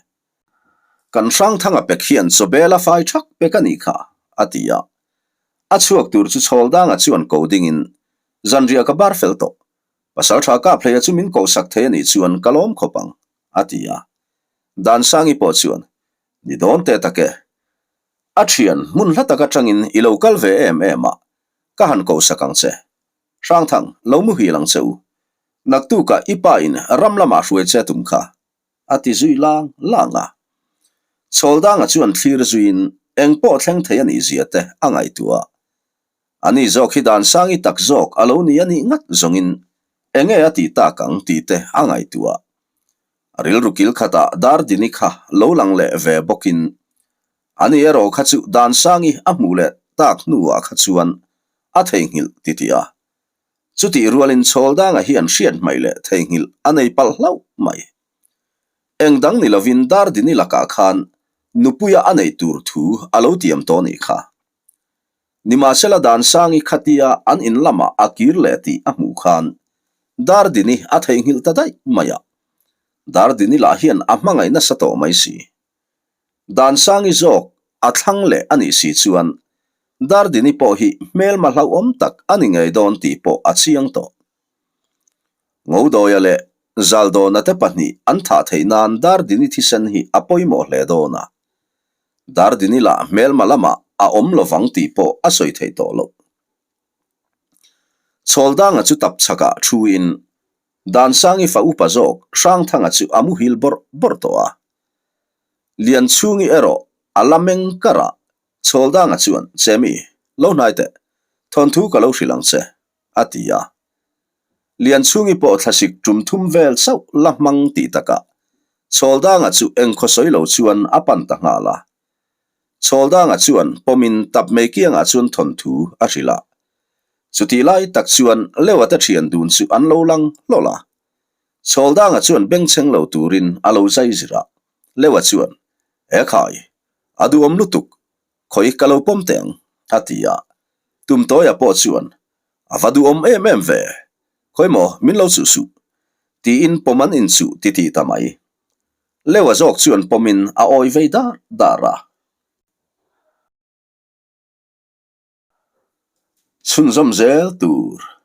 Speaker 1: Kan Hrangthanga pek hian chawbel a fai thak pek a nih kha, a ti a. A chhuak tur chu Chhawldanga chuan ko dingin, Zanriah ka bar fel tawh. Pasaltha Kaphleia chu min kohsak thei a nih chuan ka lawm khawp ang, a ti a. Dansangi pawh chuan, Ni dawn teh tak e. A thian, hmun hla tak atangin i lo kal ve em em a, ka han kohsak ang che. Hrangthang, lo muhil ang che u. Naktukah i pa in ram lamah hruai che tum kha, a ti zui lang lang a. Chhawldanga chuan thlir zuiin eng pawh thleng thei a nih zia te a ngaihtuah a. Ani zawk hi dan sangi tak zawk a lo ni a nih ngat zawngin enge a tih tak ang tih te a ngaihtuah a. A rilru kil khatah Dardini kha lo lang leh ve bawkin ani erawh kha chu dan sangi a hmuh leh tak hnuah kha chuan a theihnghilh ti tih a. Chutih rualin Chhawldanga hian hriat hmaih leh theihnghilh a nei palh hlauh mai. Eng dang ni lovin Dardini lakah khan nupuia a neih tur thu a lo tiam tawh nih kha. Nimahsela Dansangi khatia an in lamah a kir leh tih a hmuh khan Dardini a theihnghilh ta daih mai a. Dardini lah hian a hmangaih nasa tawh mai si. Dansangi zawk a thlang leh a nih si chuan Dardini pawh hi hmelma hlauhawm tak a ni ngei dawn tih pawh a chiang tawh. Ngodawia leh Zaldawna te pahnih an thah theih nan Dardini thisen hi a pawimawh hle dawn a. Dardini lah hmelma lamah a awm lovang tih pawh a sawi theih tawh loh. Chhawldanga chu tap chhakah thu in Dansangi fa upa zawk Hrangthanga chu a muhil bawrh bawrh tawh a. Lianchhungi erawh a la meng kar a, Chhawldanga chuan, Chemi, lo hnai teh, thawnthu ka lo hrilh ang che, a ti a. Lianchhungi pawh thlasik tum thum vel chauh la hmang tih takah Chhawldanga chu engkhaw sawi lo chuan a pan ta nghal a. Chhawldanga chuan pawmin tap mei kiangah chuan thawnthu a hrilh a. Chutih lai tak chuan Lewa te thian dun chu an lo lang hlawl a. Chhawldanga chuan bengchheng lo turin a lo zai zir a. Lewa chuan, E khai, a duhawm lutuk, khawi ka lo pawm teh ang, a ti a. Tumtawia pawh chuan, A va duhawm em em ve, khawi maw min lo chuh suh, tiin pawm an inchuh titih ta mai. Lewa zawk chuan pawmin a awi vei dar dar a. Chhunzawm zel tur.